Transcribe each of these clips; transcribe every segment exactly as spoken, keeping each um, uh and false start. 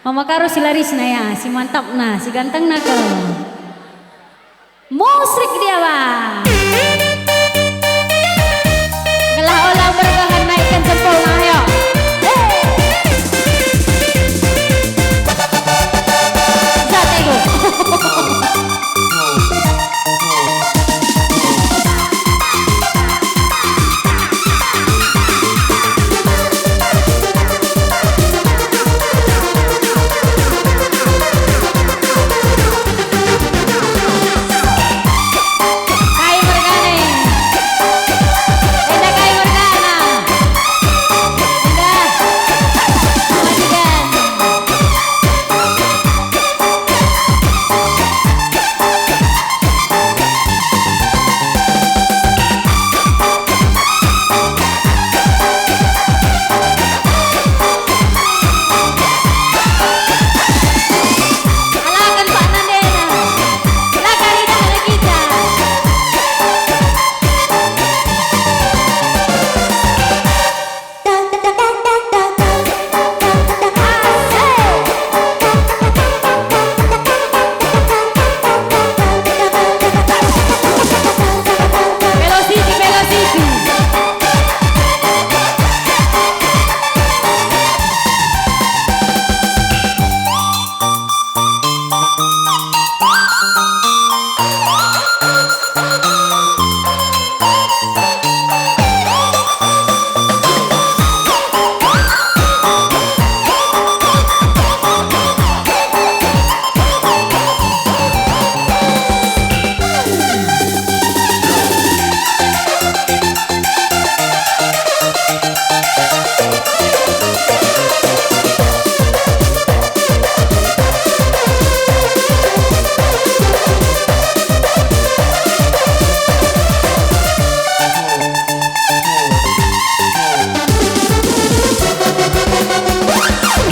Mama Karo si larisna ya, si mantapna, si gantengna kal. Musrik dia, Bang. Gelah ola berbahan, naikkan jempolna, ayo. Hei. Jatego. Kai mergana? Enda kai mergana? Enda. Matikan. Alaken Pak Nandena. Laka lidah anak kita. Velocity, velocity.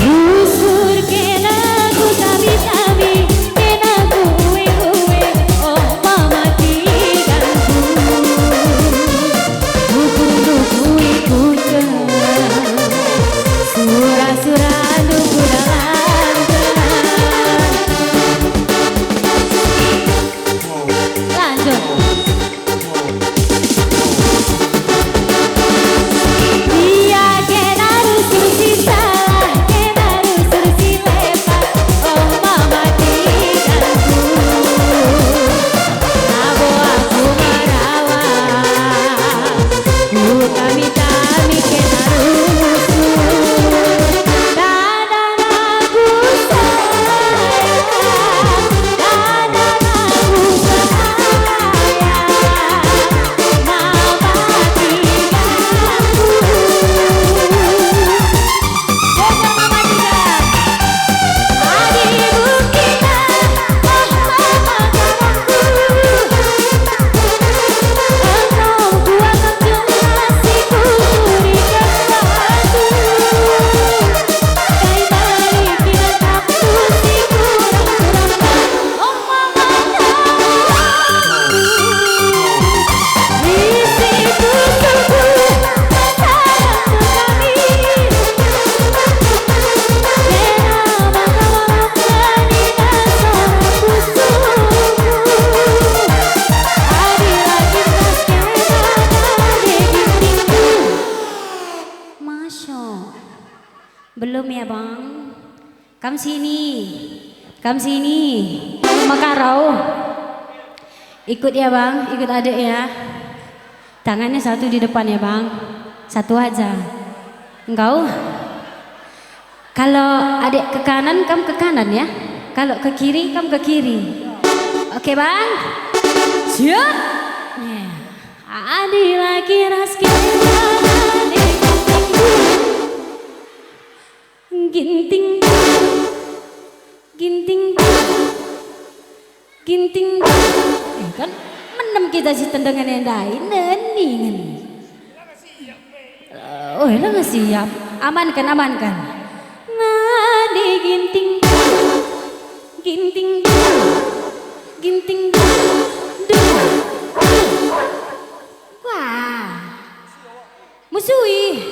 Rusur kena ku tami-tami, kena ku uwe-uwe, oh mama kiganku. Ukur-ukur ikutken, sura-surandu ku dalanken. Lanjut. Ia kena rusur si salah, kena rusur si lepas, oh mama kiganku. Labo aku merawat, ku tami-tami kena rusur. Kadang aku sayang, kadang aku sayang. Masya. Belum ya, Bang? Kam sini. Kam sini. Mama Karo. Ikut ya, Bang. Ikut adek ya. Tangannya satu di depan ya, Bang. Satu aja. Engkau. Kalau adek ke kanan, kam ke kanan ya. Kalau ke kiri, kam ke kiri. Oke, Bang? Siap? Ya. Adi laki ras kena adi. Ginting, ginting, ginting. Eh, kan menem kita si tendengan yang ndai, neningen. Eh, oh, langa siap. Amankan, amankan. Ngadi ginting, ginting, ginting, duh. Wah. Musui.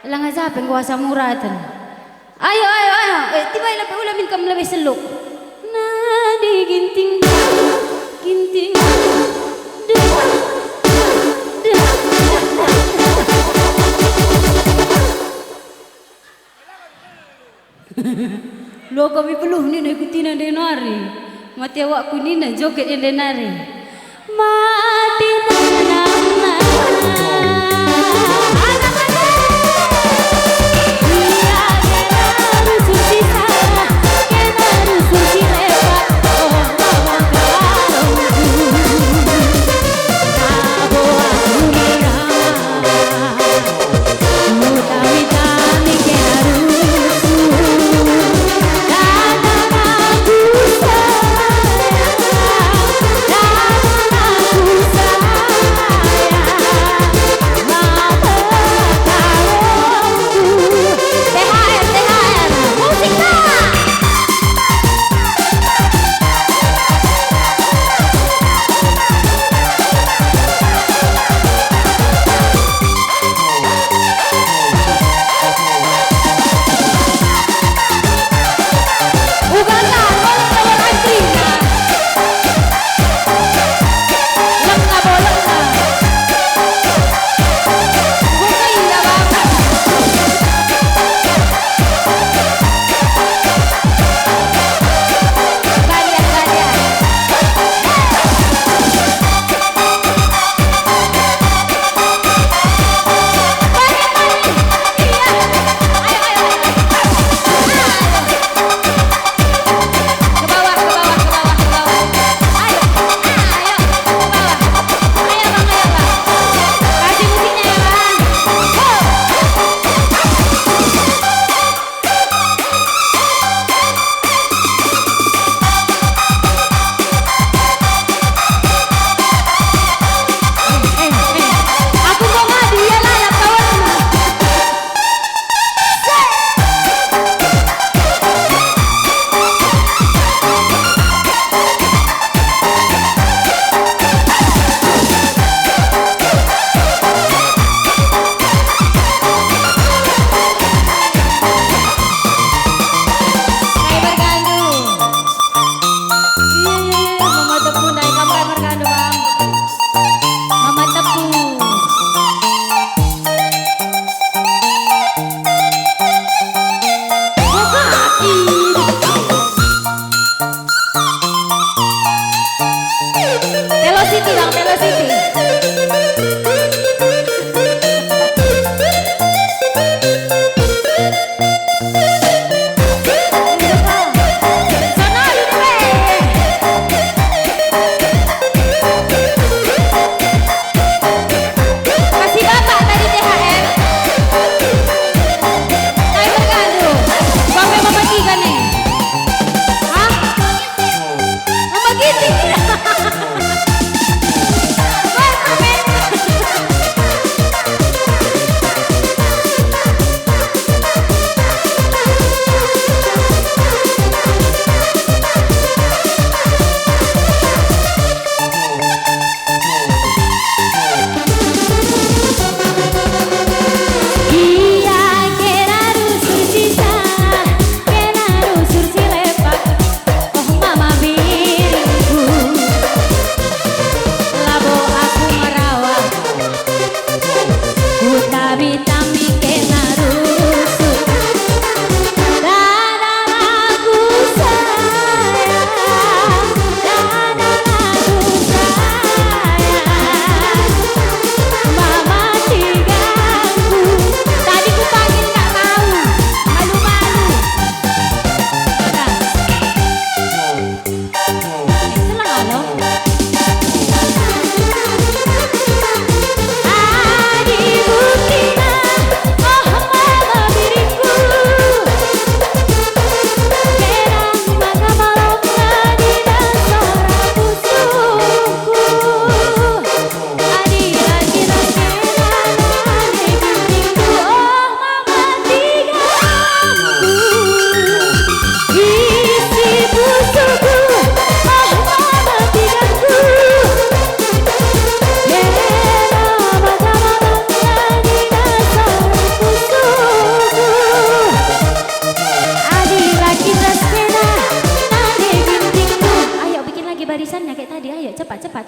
Langa jape enggo asam uraten. Ayo, ayo, Kam lebe seluk. Nadi ginting, ginting. Lo kami beluh nina ikutina ndenari. Mate awakku nina joget ndenari. Mati nanamna.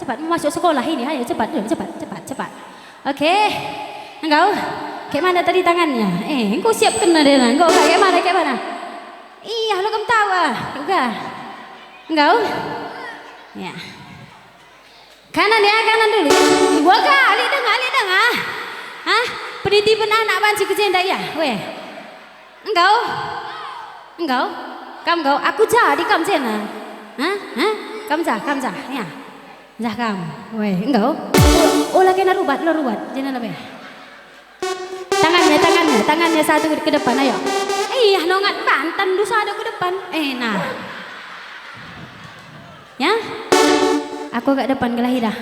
Cepat, mau masuk sekolah ini, ayo cepat dulu, cepat, cepat, cepat. Oke, enggau. Kayak mana tadi tangannya? Eh, engkau siapkan deh, nah. Enggau, kayak mana, kayak mana? Iya, lo kamu tahu, ah. Uga. Enggau. Ya. Kanan ya, kanan dulu ya. Wah, alik deng, alik deng, ah. Hah? Penitipen anak banci ku jenda, ya? Weh. Enggau? Enggau? Kam enggau? Aku ja di kam jena. Hah? Hah? Kam ja, kam ja. Ya. Jah kam. Weh, enggau? Ola kena rubat, lo rubat. Jena lebe. Tangannya, tangannya, tangannya satu ke depan, ayo. Iya, nongat bantan du sada ke depan. Eh, nah. Ya? Aku agak depan, gelahi dah.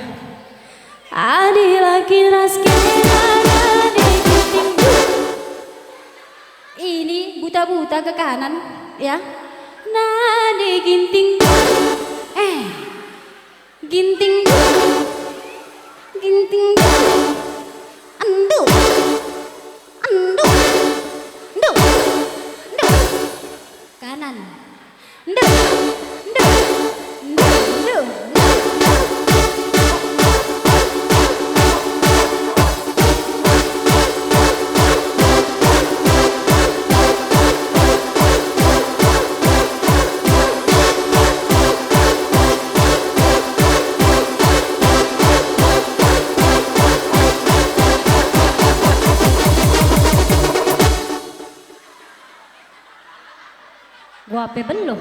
Adi laki ras kena, adi ginting. Ini buta-buta ke kanan, ya. Nadi ginting. Eh. Ginting. Ginting. Endu. Endu. Endu. Endu. Kanan. Ndu, ndu, ndu, ndu, ndu. Gua pe beluh,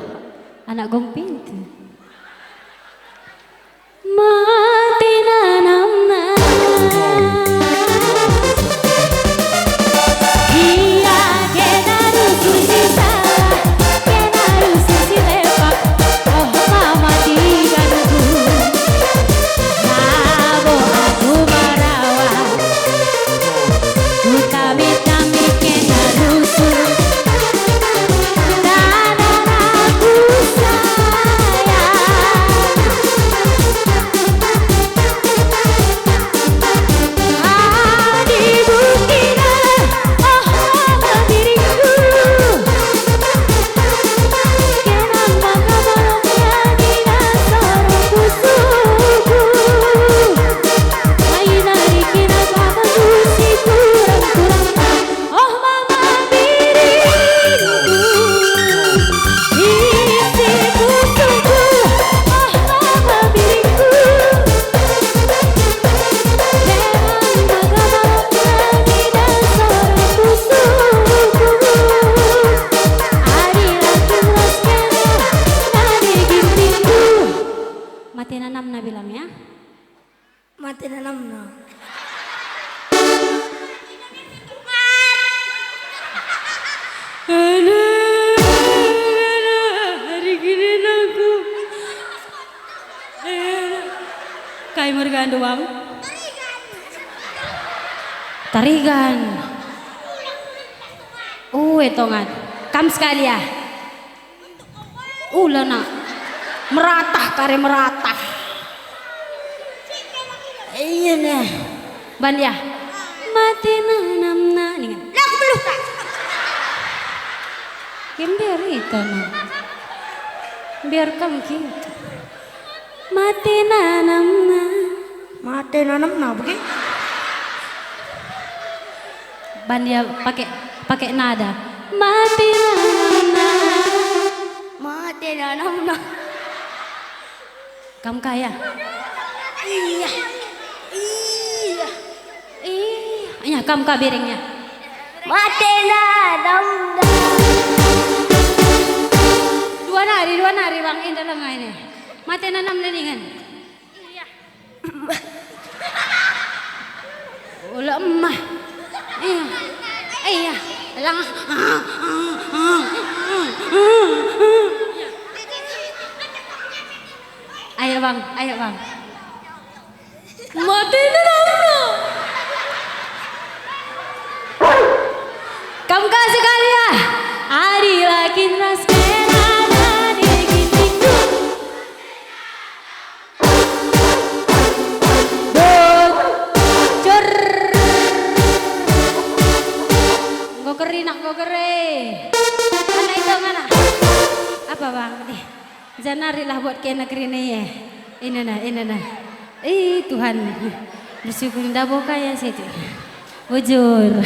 anak gong pintu. Mate nanamna. Ia kena rusuh si salah, kena rusuh si lepak. Oh, mama tiga rusuh. Labo aku merawa. Ku kami-kami kena rusuh. Tanah aku sayang. Adi bukina, oh, mama biringku. Kenang maka malam nyanyi nasor pusuhku. Ai nari kena mama musi kurang-kurang. Oh, mama biringku, isi pusuhku. Oh, mama biringku, memang maka malam nyanyi nasor pusuhku. Adi laki ras kena, nadi gintingku. Mate nanamna bilang, ya. Mate nanamna. Aduh, aduh, hari gini aku. Aduh. Kai merganda, Bang? Tarigan. Ue, tongan. Kam sekali, ya? Ula, nak. Meratah, kare meratah. Iya, nah. Ban ya. Mate nanamna, ningan. Lah, aku beluh, tak? Gember ita, nak. Biar kam kita. Mate nanamna. Mate nanamna, bagi? Ban dia pakai, pakai nada. Mate nanamna. Mate nanamna. Kam kaya? Iya. Iya. Iya. Iya, kam ka biringnya. Mate nanamna. Dua nari, dua nari, Bang, indah lenga ini. Mate nanamna ningan. Ula emah. Iya. Iya. Lang. Ayo, Bang, ayo, Bang. Mate nanamna. Kam ka sekali ya. Adi laki ras kena, adi gintingku. Dot. Cor. Enggo keri nak, enggo keri. Anak itu mana? Apa, Bang? Eh, janarilah buat kena keri ni, eh. Ini nah, ini nah. Eh, Tuhan. Bersyukur ndabo kaya sete. Bujur.